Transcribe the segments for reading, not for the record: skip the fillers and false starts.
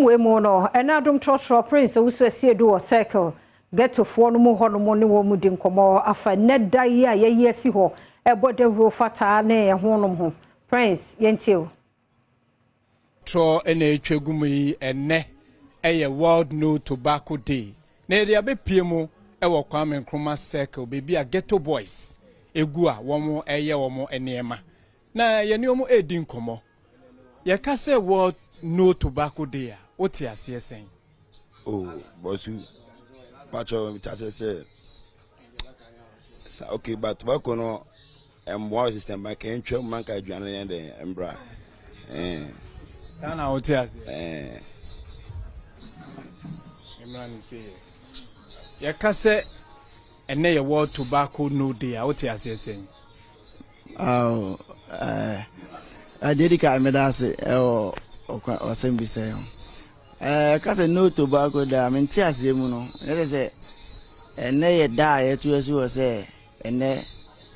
Wei mu no, ɛna Adom Trɔtrɔ Prince Owusu Asiedu wɔ Circle ghettofoɔ no mu hɔnom ne wɔn mu di nkɔmmɔ afa nnɛ da yi a yɛyi asi hɔ ɛbɔ dawuro fataa ne ɛho nom ho. Prince, yɛntie o. Trɔ ɛna etwa gu mu yi, ɛnɛ ɛyɛ World No Tobacco Day, na yɛde abɛpie mu ɛwɔ Kwame Nkrumah Circle, beebi a ghetto boys egu a wɔn ɛyɛ wɔn nneɛma, na yɛne wɔn edi nkɔmmɔ. Yɛka sɛ World No Tobacco Day a, wote aseɛ sɛn? Oh, bɔsu patro, ta sɛ sa okay, but tobacco no ɛmboa system ba kɛn twɛ mu manka aduane yɛn dɛ mbra ɛɛ. Saa na wote aseɛ? Ɛɛ. Mmra ne se yɛ yɛka sɛ ɛnɛ yɛ World Tobacco No Day a, wote aseɛ sɛn? Awo, adeɛ di ka, meda ase ɛwɔ ɔsɛm bi sɛ ɛɛ ka sɛ No Tobacco da, mente aseɛ mu no, ɛnyɛ sɛ ɛnɛ yɛ da a yɛto asi wɔ sɛ ɛnɛ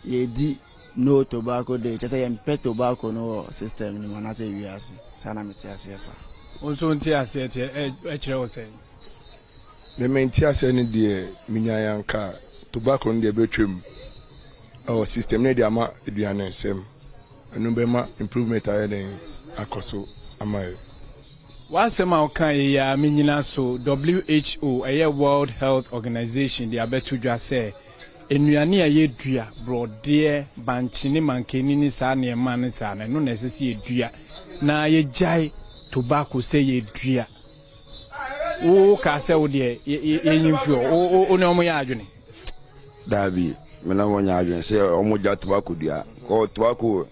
yɛdi No Tobacco Day, kyerɛ sɛ yɛmpɛ tobacco no wɔ system no mu anaasɛ wiase. Saa na mete aseɛ fa. Wo nso nte aseɛ teɛ ɛkyerɛ wo sɛn? Mɛmɛ aseɛ no deɛ, menya yanka tobacco no deɛ bɛtwam ɛwɔ system no de ama aduane nsɛm, ɛno bɛma improvement ayɛ den akɔ so ama yɛ. W'asɛm a woka yi a menyina so, WHO, ɛyɛ World Health Organization, de abɛto dwa sɛ nnuane a yɛdua, borɔdeɛ, bankye ne mankani ne saa nneɛma ne saa no, ɛno na ɛsɛ sɛ yɛdua na yɛgyae tobacco sɛ yɛdua. Wo ka sɛ wo deɛ yɛnyi mfiri hɔ, wo ne ɔmo yɛ adwene? Daabi, me na wɔnyɛ adwene sɛ ɔmo gya tobacco dua kɔ tobacco.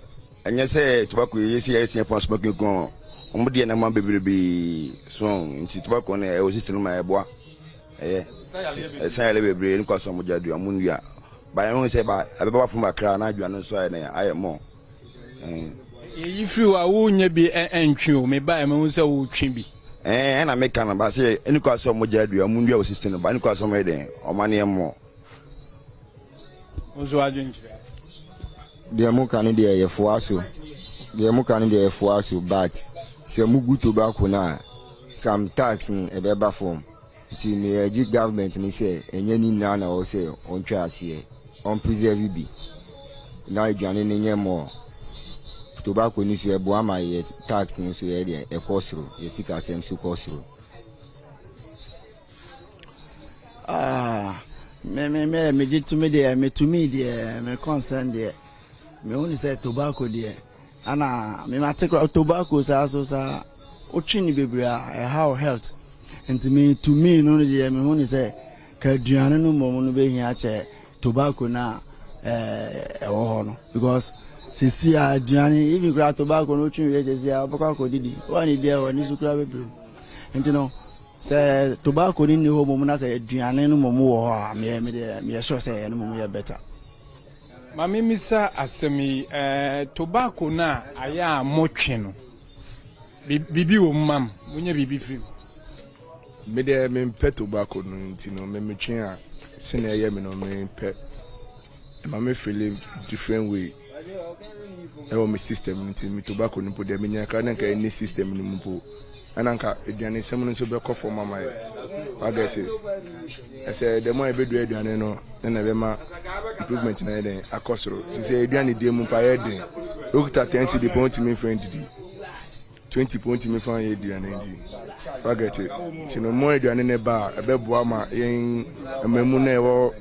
Ɛnyɛ sɛ tobacco yɛ sɛ yɛsɛ fa smoking kɔn, ɔmo deɛ nama bebrebe so, nti tobacco no ɛwɔ system no ma ɛboa, ɛyɛ ɛsan yɛlɛ bebree ne kɔ so. Ɔmo gya dua, ɔmo ndua ba yɛn ho sɛ ba ɛbɛba fam kakra na aduane nso ayɛ ne ayɛ mɔ. Yɛyi firi hɔ a, wonyɛ bi ɛntwe o. Meba ɛ, mehu sɛ wotwe bi. Ɛɛ, ɛna meka no ba sɛ ɛne kɔ sɛ ɔmo gya dua, ɔmo ndua wɔ system no ba ɛne kɔ sɛ ɔmo yɛ den ɔmo aneɛ mɔ. Wo nso adwenkyerɛ? Deɛ mo ka no deɛ, yɛfoa so. Deɛ mo ka no deɛ, yɛfoa so, but sɛ mugu tobacco no a, some tax no ɛbɛba fam, nti meyɛgye government no sɛ ɛnyɛ ne nyinaa na ɛwɔ sɛ ɔntwa aseɛ, ɔmpreserve bi na aduane no nyɛ mɔ. Tobacco no so ɛboa ma yɛ tax no so yɛ deɛ ɛkɔ soro, yɛ sikasɛm so kɔ soro. Ah, me megye tumi deɛ, metumi deɛ, me concern deɛ, mehu ne sɛ tobacco deɛ, ana memate kora tobacco saa so saa wotwe ne bebree a, ɛha wo health, nti metumi no deɛ, mehu ne sɛ ka aduane no mmom no bɛhia kyɛ tobacco no a ɛwɔ hɔ no, because sesi a aduane, even kora tobacco no wotwe wie sesi a, wobɛkɔ akɔdidi woane deɛ wɔ ne so kora bebree, nti no sɛ tobacco no nni hɔ mmom na sɛ aduane no mmom wɔ hɔ a, meyɛ medeɛ meyɛ sure sɛ ɛno mmom yɛ better. Ma memisa asɛm yi, tobacco no a ayɛ a motwe no, biribi wɔ mu ma m monyɛ biribi firi mu? Me deɛ, mempɛ tobacco no, nti no memetwe a, sɛnea ɛyɛ me no, mempɛ. Ɛma me feel different way ɛwɔ me system no, nti me tobacco no mpo deɛ, menya kra na nka ɛne system no mu mpo, ɛna nka aduane nsɛm no nso bɛkɔ fam ama yɛ. Wagɛte ɛsɛ dɛm a yɛbɛdua aduane no, ɛna ɛbɛma improvement na yɛ den akɔ soro. Sisi aduane die mu mpa yɛ den, okita 10 cedi pɔn ntumi nfa ndidi, 20 pɔn ntumi fa yɛ aduane di. Wagɛte nti no mo aduane ne ba a, ɛbɛboa ma yɛn mmamu na ɛwɔ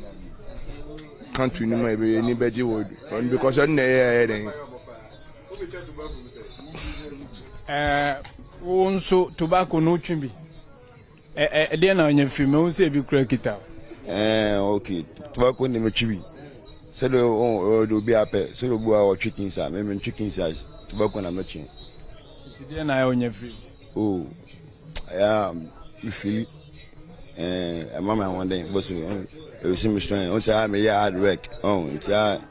country no mu a yɛbɛyɛ ani bɛgye wɔ ɔno, because ɔno na ɛyɛ den. Wo nso tobacco no wotwe bi, ɛdeɛ na ɔnya firi mu? Ɛhu sɛ ebi kura kita wo. Ɛɛ, ok, tobacco ne metwi bi sɛdeɛ ɔde obi apɛ, sɛdeɛ obi a ɔtwe king size, me mentwe king size, tobacco na metwe. Nti deɛ na ayɛ ɔnya firi mu? O, ɛyɛ a mefiri ɛɛ ɛma me ahoɔden bɔso, ɛsi me strength o, sɛ a meyɛ hard work ɔn, nti a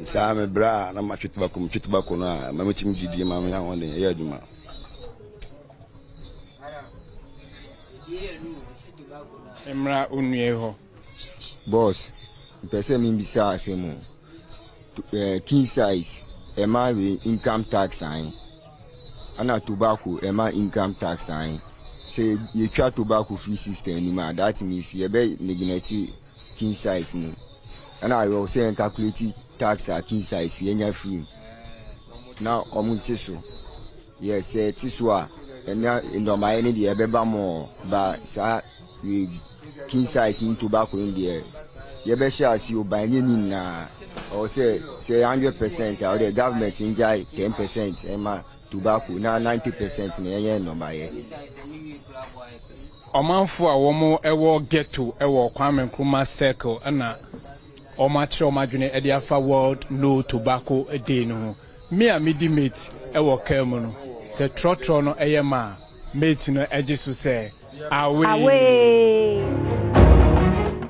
saa me brɛ a na matwe tobacco, metwe tobacco no a, ma metumi didi ma me ahoɔden ɛyɛ adwuma. Mmra onua yi hɔ. Boss, mpɛ sɛ membisa asɛm o. King size ɛma wei income tax an, ɛna tobacco ɛma income tax an? Sɛ yɛtwa tobacco firi system no mu a, that means yɛbɛ neglect king size no. Ɛna ɛwɔ sɛ yɛn calculate tax a king size yɛnya firi mu na wɔn nte so. Yes, sɛ ɛte so a, ɛna nnɔbaeɛ no deɛ ɛbɛba mɔɔ ba saa king size ne tobacco no deɛ yɛbɛhyɛ ase o ba ɛnyɛ ne nyinaa. Ɔwɔ sɛ sɛ 100% a ɔdeɛ government ngyae 10% ɛma tobacco na 90% na ɛyɛ nnɔbaeɛ. Ɔmanfo a wɔn wɔ ghetto wɔ Kwame Nkrumah Circle ɛna wɔn akyerɛ wɔn adwene de afa World No Tobacco Day no ho. Me a medi mate wɔ kaa mu no, sɛ trɔtrɔ no yɛ ma a, mate no gye so sɛ away. Away.